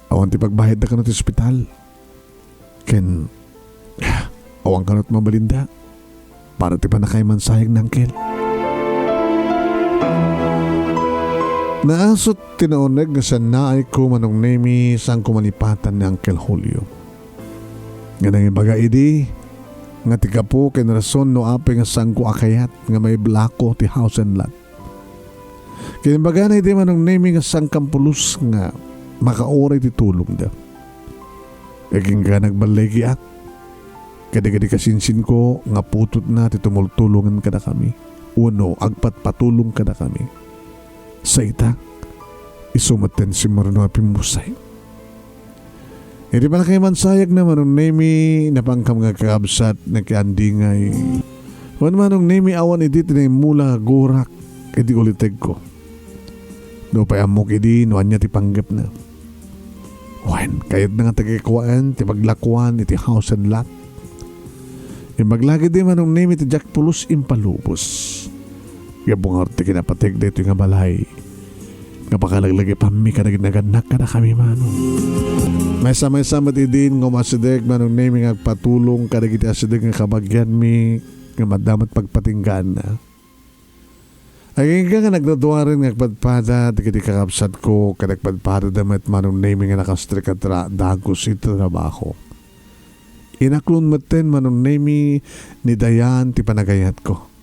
Awan ti pagbayadda kano ti ospital. Ken, awan kano ti mabalinda para ti pannakaimansayag ni Uncle." Naasut ti nauneg nga sannaayko, Manong Nemi, saanko malipatan ni Uncle Julio. Nga nangibaga idi nga ti gapu ken rason no apay nga saanko a kayat nga maiblako ti house and lot. Ken imbagana idi, Manong Nemi, nga saan kan pulos nga makauray ti tulongda. Agingga nagballigiak kadagiti kasinsinko nga putotna ti tumultulongen kadakami wenno agpatpatulong kadakami. Sa ita, isu metten simmarno a pimmusay. Iti pannakaimansayagna, Manong Nemi, napangkam nga kakabsat, nakiandingay. Wen, Manong Nemi, awan idi ti naimmula nga gurak iti ulitegko. Nupay ammok idi no ania ti panggepna. Wen, kayatna nga tagikuaen ti paglakuan iti house and lot. Imbag la ketdi, Manong Nemi, ti diak pulos impalubos. Gapu ngarud ti kinapateg daytoy nga balay nga pakalaglagipanmi kadagiti nagannak kadakami, Manong. Maysa-maysa met idin nga umasideg, Manong Nemi, nga agpatulong kadagiti asideg nga kabagianmi nga madamot pagpatinggaanna. Agingga nga nagduaduaren nga agpadpada dagiti kakabsatko, ket agpadpadada met, Manong Nemi, nga nakastrek a tra-, dagus iti trabaho. Inaklon metten, Manong Nemi, ni Dayan ti panagayatko.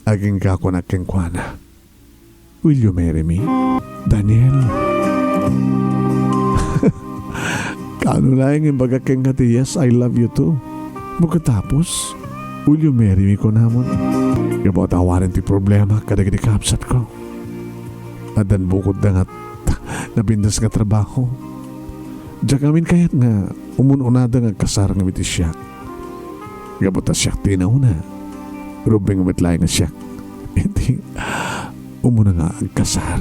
Agingga kunak kenkuana, "Will you marry me, Daniel?" Kaano laeng imbagak kenka ti, "Yes, I love you too." Pagkatapos, "Will you marry me?" kunamon. Gapu ta awanen ti problema kadagiti kabsatko. Addan bukodda nga napintas nga trabaho. Diak amin kayat nga umun-unada nga agkasar ngem iti siak. Gapu ta siak ti nauna, rumbeng met laeng nga siak iti umuna nga agkasar.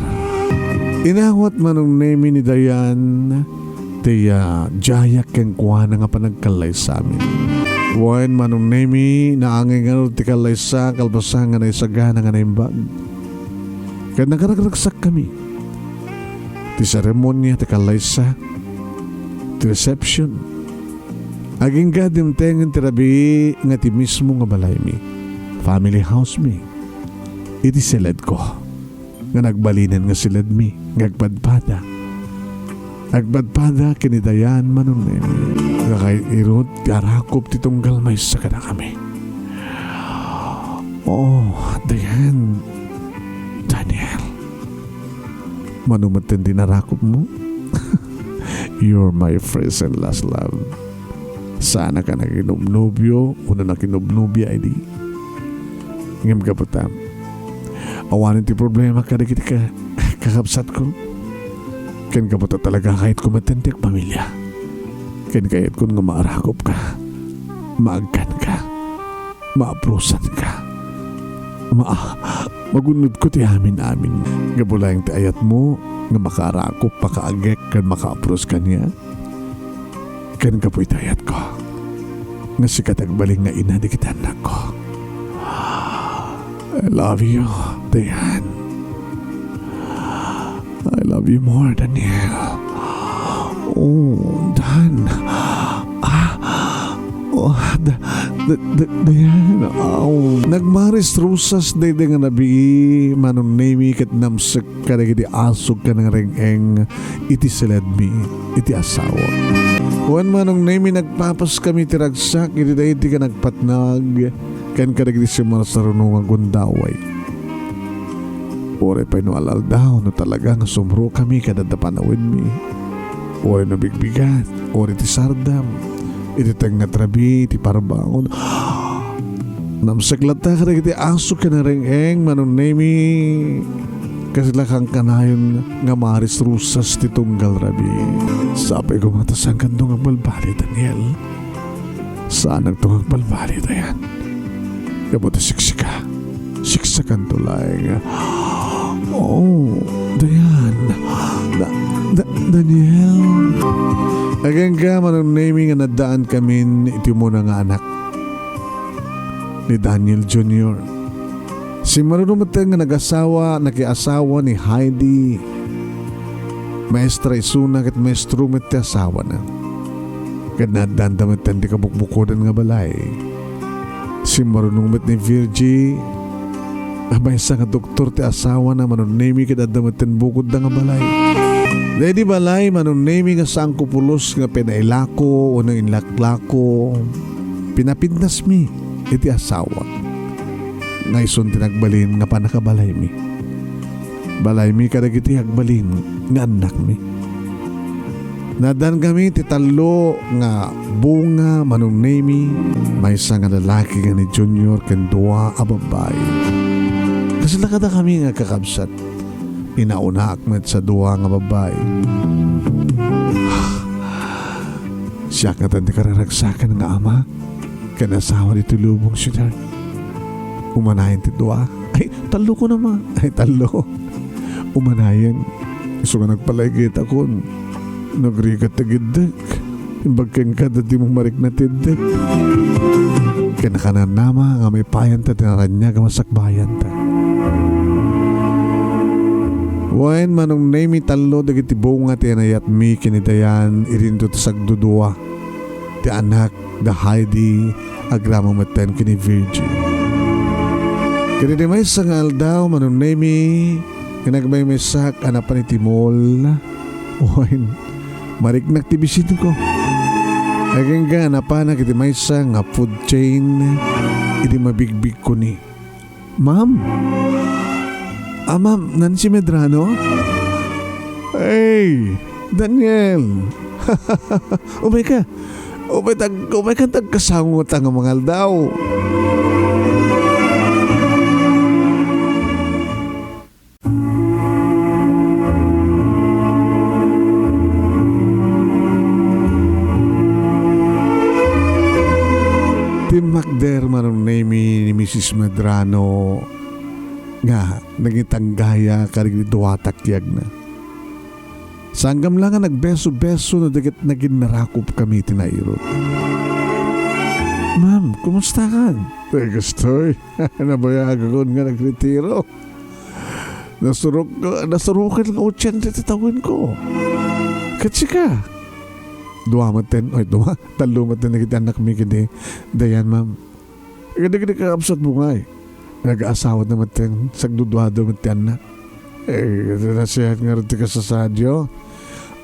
Inawat, Manong Nemi, ni Dayan ti, ah, diayak kenkuana nga panagkallaysami. Wen, Manong Nemi, naangay ngarud ti kallaysa kalpasan nga naisagana nga naimbag. Ket nagragragsakkami ti seremonia ti kallaysa, ti reception. Agingga dimtengen ti rabii nga ti mismo nga balaymi, family house mi, iti siledko nga nagbalinen nga siledmi nga agpadpada. Agpadpada ken ni Dayan, Manong Nemi, nga kayat ngarud ti arakop ti tunggal maysa kadakami. Oh, Dayan, Daniel. Mano metten ti narakopmo? You're my first and last love. Saanak a nakinobnobio wenno nakinobnobia idi. Ngem gapu ta awanen ti problema kadagiti ka-, kakabsatko. Ken gapu ta talaga kayatko metten ti agpamilia. Ken kayatkon nga maarakopka, maagkanka, maaprusanka. Ma-, magunnodko ti amin-amin. Gapu laeng ti ayatmo nga makaarakop, makaagek, ken makaapros kaniak. Ken gapu iti ayatko nga sika ti agbalin nga ina dagiti annakko. I love you, Dayan. I love you more, Daniel. Oh, Dan. Ah, Ah, da, da, da, Dayan, aw. Nagmaris-rusas daydi nga nabii, Manong Nemi, ket namsek kadagiti asuk ken nangreng-eng iti siledmi, iti asawak. Wen, Manong Nemi, nagpapaskami iti ragsak iti daydi nga nagpatnag ken kadagiti simmarusaruno nga gundaway. Uray pay no al-aldaw, no talaga nga sumrokami kadagiti panawidmi. Uray no bigbigat, uray ti sardam, iti tengnga ti rabii, iti parbangon. Namsek latta kadagiti asuk ken nangreng-eng, Manong Nemi, kasla kankanayon nga maris-rusas ti tunggal rabii. Sapay koma ta saankanto nga agbalbaliw, Daniel. Saanakto nga agbalbaliw, Dayan. Gapu ta siksika. Siksakanto laeng. Oh, Dayan. Da-, Da-, Daniel. Agingga, Manong Nemi, nga naddaankamin iti umuna nga anak ni Daniel Junior. Simmaruno metten nga nagasawa, nakiasawa ni Heidi. Maestra isuna ket maestro met ti asawana. Ket naaddaanda metten ti kabukbukodan nga balay. Simmaruno met ni Virgie a maysa nga doktor ti asawana, Manong Nemi, ket adda metten bukodda nga balay. Daydi balay, Manong Nemi, nga saanko pulos nga pinailako wenno inlaklako, pinapidnasmi iti asawak. Nga isun ti nagbalin nga pannakabalaymi. Balaymi kadagiti agbalin nga annakmi. Naaddankami ti tallo nga bunga, Manong Nemi, maysa nga lalaki nga ni Junior ken dua a babbai. Kasla kadakami nga kakabsat, inaunaak met sa dua nga babbai. Siak ngaten ti kararagsakan nga ama ken asawa ditoy lubong, sweetheart. Umanayen ti dua. Ay, tallo ko naman. Ay, tallo. Umanayen. Isu nga nagpalaygit akon. Nagrigat ti giddek. Imbag kenka, dimo marikna ti iddek. Ken nakananama nga maipayanta ti naraniag a masakbayanta. Wen, Manong Nemi, tallo dagiti bunga ti inayatmi ken ni Dayan, idinto ti sagdudua ti anak da Heidi, agraman metten ken ni Virgie. Ket iti maysa nga aldaw, Manong Nemi, nga nagmaymaysak a napan iti mall, wen, mariknak ti bisinko. Agingga a napanak iti maysa nga food chain, idi mabigbigko ni, "Ma'am? Ah, Ma'am Nancy Medrano? Ay, Daniel! Umayka! Umayka, umayka, agkasango ta nga mangaldaw." Timmakder, Manong Nemi, ni Misis Medrano nga nangitanggaya kadagiti duata a kiagna. Saan gayam la nga nagbeso-beso no di ket naginnarakop kami iti nairut. "Ma'am, kumustakan?" "Ay, kastoy, nabayagakon nga nagretiro. Nasurok, nasurokan nga ochenta ti tawenko. Ket sika?" Dua metten, ay, dua, tallo metten dagiti annakmi ken ni Dayan, ma'am. Kadagiti kakabsatmo ngay, nagaasawada metten, sagduduada met ti annak. Eh, nasihat ngarud ti kasasaadyo.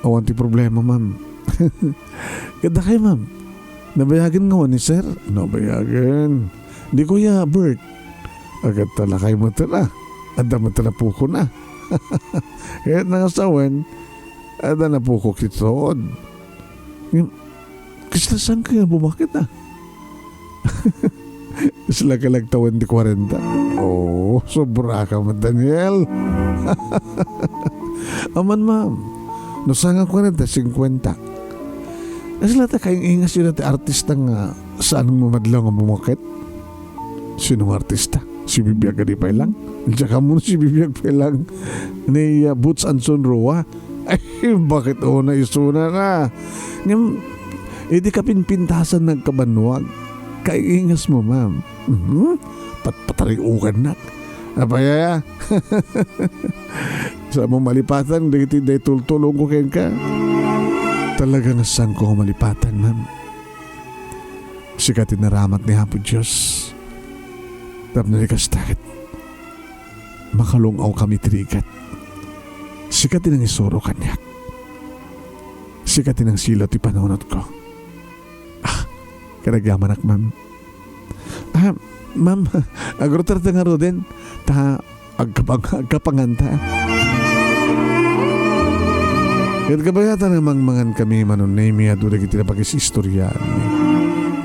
Awan ti problema, ma'am. Ket dakay, ma'am, nabayagen ngamin ni sir? Nabayagen. Di ko ya, Bert. Agad talakay metten, ah. Adda metten a pukona. Ket nangasawen, adda napukok ti tuod. Ngem, kasla saanka nga bumaket, ah? Kasla ka nagtawen ti kuarenta? Oh, sobra ka met, Daniel. Aman, ma'am. No saan nga kuarenta, singkuenta. Kasla ta kaing-ingas ida ti artista nga saan nga madlaw nga bumaket? Sino nga artista? Si Bibiag kadi pay lang? Diak ammo si Bibiag pay lang. Ni, uh, Boots Anson Roa? Ay, baket una isuna na. Ngem, idi kapinpintasan nagkabanwag, kaingasmo, ma'am. Mhm. Patpatariukannak. Apay aya? Saanmo malipatan dagiti daytoy tultulongko kenka? Talaga nga saanko nga malipatan, ma'am. Sika ti naramat ni Apo Dios. Tapno di kasta ket, makalung-awkami iti rigat. Sika ti nangisuro kaniak. Sika ti nangsilaw ti panunotko. Ah, kanagyamanak, ma'am. Ah, ma'am, agruterta ngaruden, ta agkapang-, agkapanganta. Ket kabayatan nga mangmangan kami, Manong Nemi, adu dagiti napakis-istoryaanmi.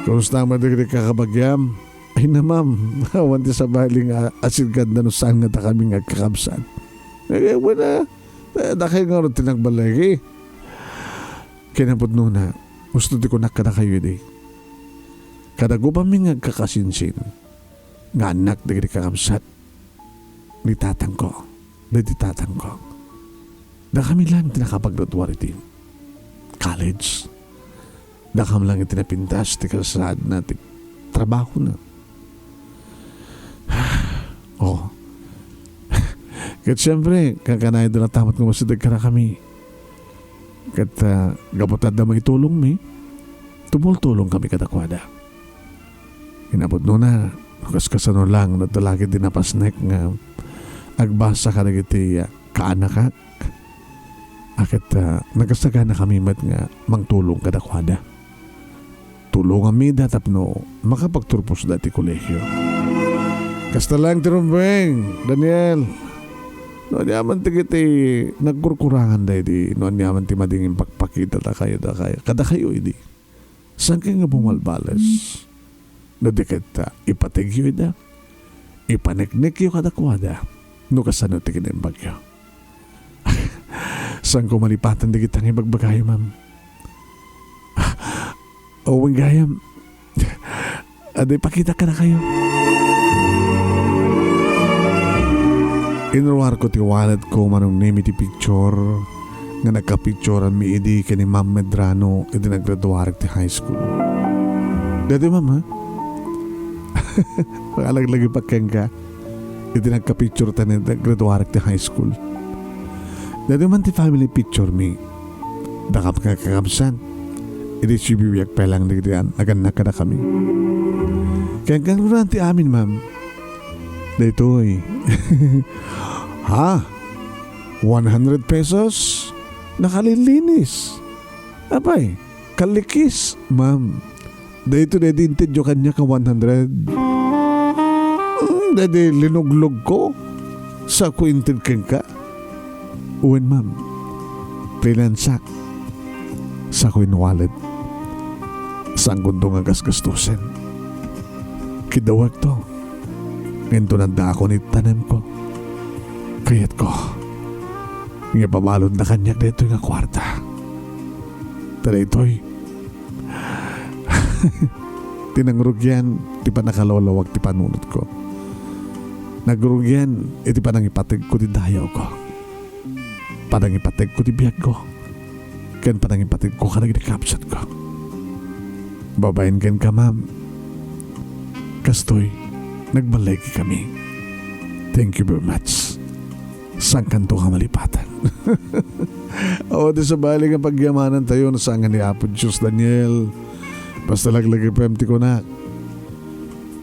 Kumusta met dagiti kakabagiam? Ay na, ma'am, awan ti sabali nga asidganda no saan nga dakami nga agkakabsat. Eh, wala. Eh, dakay nga ti nagbalay. Kinapudnona, gusto ti kunak kadakayo idi. Kada gubamin nga agkakasinsin, nga annak dagiti kakabsat ni tatangko, dagiti tatangko. Dakami lang ti nakapagraduar iti college. Dakam lang iti napintas ti kasasaadna ti trabahona. Oh. Ket siempre, kakanayda natamat nga masideg kadakami. Ket, ah, gapu ta adda maitulongmi, tumultulong kami kadakuada. Kinapudnona, kaskasano lang, nadalagid ti napasnek nga agbasa kadagiti, ah, kaanakak. A ket, ah, nagasagana kami met nga mangtulong kadakuada. Tulongammida tapno makapagturposda ti kolehio. Kasta laeng ti rumbeng, Daniel. No aniaman ti iti nagkurkurangan daydi, no aniaman ti madi nga impakpakita dakayo, dakayo, kadakayo idi. Saan kay nga bumalbales? No di ket, ah, ipategyo ida, ipaneknekyo kadakuada no kasano ti kinaimbagyo. Saanko malipatan dagita nga ibagbagayo, ma'am? Wen gayam, adda ipakita kadakayo. Inruarko ti walletko, Manong Nemi, ti picture nga nagkapicturanmi idi ken ni Ma'am Medrano idi naggraduarek ti high school. Daytoy, ma'am, ha? Makalaglagi pa kenka. Iti nagkapicture ta ni naggraduarek ti high school. Daytoy man ti family picture mi. Dakam nga kakabsat. Idi sibibiag pa lang dagiti an-, nagannak kadakami. Ken kanuran ti amin, ma'am. Daytoy. Ha? One hundred pesos? Nakalilinis. Apay, kalikis, ma'am. Daytoy daydi intedyo kaniak a one hundred. Mm, daydi linuglogko. Saanko inted kenka? Wen, ma'am. Finansak. Saanko in-wallet. Saankonto nga gasgastosen. Kiddawekto. Ngem inton addaakon iti tanemko, kayatko nga ipabaludna kaniak daytoy nga kuarta. Ta daytoy, ti nangrugian ti pannakalawlawag ti panunotko. Nagrugian iti panangipategko ti dayawko, panangipategko ti biagko, ken panangipategko kadagiti kabsatko. Babaen kenka, ma'am, kastoy, nagbalay kami. Thank you very much. Saankanto nga malipatan. Awan ti sabali nga pagyamanantayo no saan nga ni Apo Dios, Daniel. Basta laglagipem ti kunak.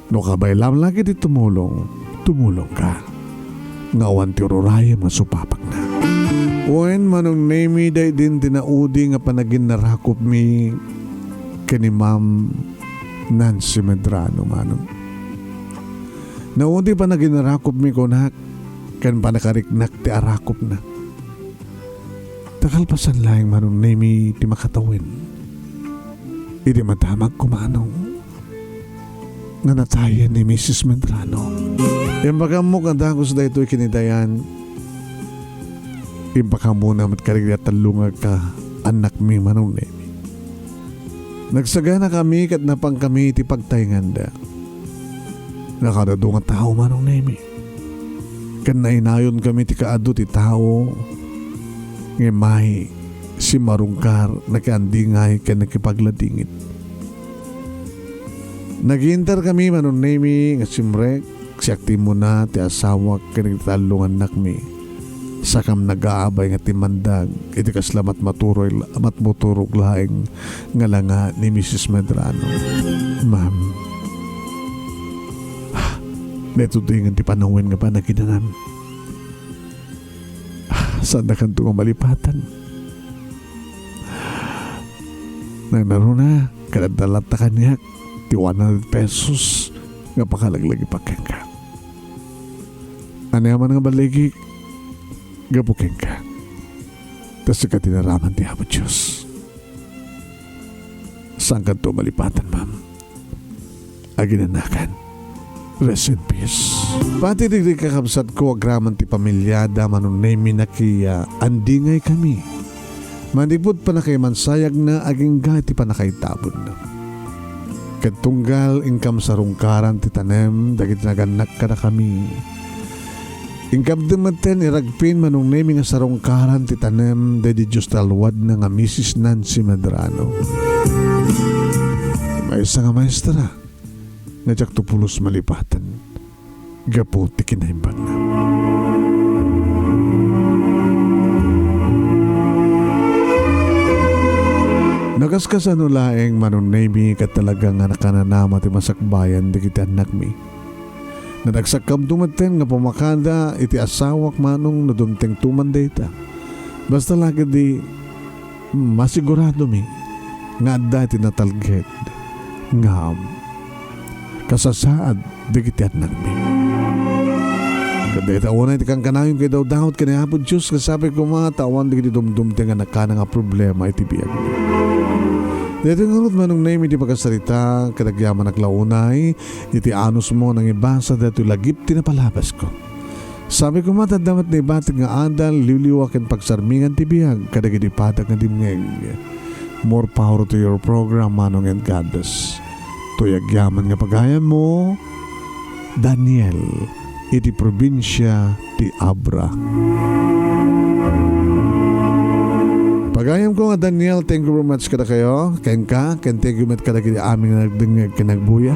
No kabay lamang iti tumulong, tumulongka. Nga awan ti ururayem nga supapakna. Wen, Manong Nemi, daydin ti naudi nga panaginnarakupmi ken ni Ma'am Nancy Medrano, Manong. Naudi panaginnarakupmi kunak ken panakariknak ti arakupna. Ta kalpasan laeng, Manong Nemi, ti makatawen. Idi madamagko, Manong, nga natayen ni Misis Medrano. Impakaammo nga dagus daytoy ken ni Dayan. Impakaammona met kadagiti tallo nga kaannakmi, Manong Nemi. Nagsaganakami ket napankami iti pagtaenganda. Nakaadu-adu nga tao, Manong Nemi. Ken nainayonkami ti kaadu ti tao nga immay simmarungkar, nakiandingay, ken nakipagladingit. Nagiinterkami, Manong Nemi, nga simrek, siak ti immuna, ti asawak, ken ti tallo nga annakmi. Sakam nagaabay nga timmandag iti kasla matmaturog, matmuturog laeng nga langa ni Misis Medrano. Ma'am, daytoy ti panawen nga panaginanam. Saandakanto nga malipatan. Nangnaruna, kadadalatta kaniak ti one hundred pesos nga pakalaglagipak kenka. Ania man nga baligi gapu kenka. Ta sika ti naraman ti Apo Dios. Saankanto malipatan, ma'am. Aginanakan. Rest in peace. Pati dagiti kakabsatko agraman ti pamiliada, Manong Nemi, nakiandingay kami. Manipud pannakaimansayagna agingga iti pannakaitabonna. Ket tunggal inkam sarungkaran ti tanem dagiti nagannak kadakami. Inkam metten iragpin, Manong Nemi, nga sarungkaran ti tanem daydi Dios ti alwadna nga Misis Nancy Medrano. Maysa nga maestra nga diakto pulos malipatan gapu ti kinaimbagna. Nakaskasano laeng, Manong Nemi, ket talaga nga nakananama ti masakbayan dagiti annakmi. Nanagsakkamto metten nga pumakada iti asawak, Manong, no dumtengto man dayta. Basta la ketdi, masiguradomi nga adda ti natalged nga kasasaad dagiti annakmi. Ket dayta unay ti kankanayon nga idawdawat ken ni Apo Dios, nga sapay koma ta awan dagiti dumdumteng a nakana nga problema iti biagmi. Daytoy ngarud, Manong Nemi, ti pakasarita, ket agyamanak la unay iti anusmo a nangibasa daytoy lagip ti napalabasko. Sapay koma ta adda met naibatik nga adal, liwliwa ken pagsarmingan ti biag kadagiti padak nga dimngeg. More power to your program, Manong, and God bless. Toy agyaman nga pagayammo, Daniel, iti probinsia ti Abra. Pagayamko nga Daniel, thank you very much kadakayo, kenka, ken thank you met kadagiti amin nga nagdengngeg ken nagbuya.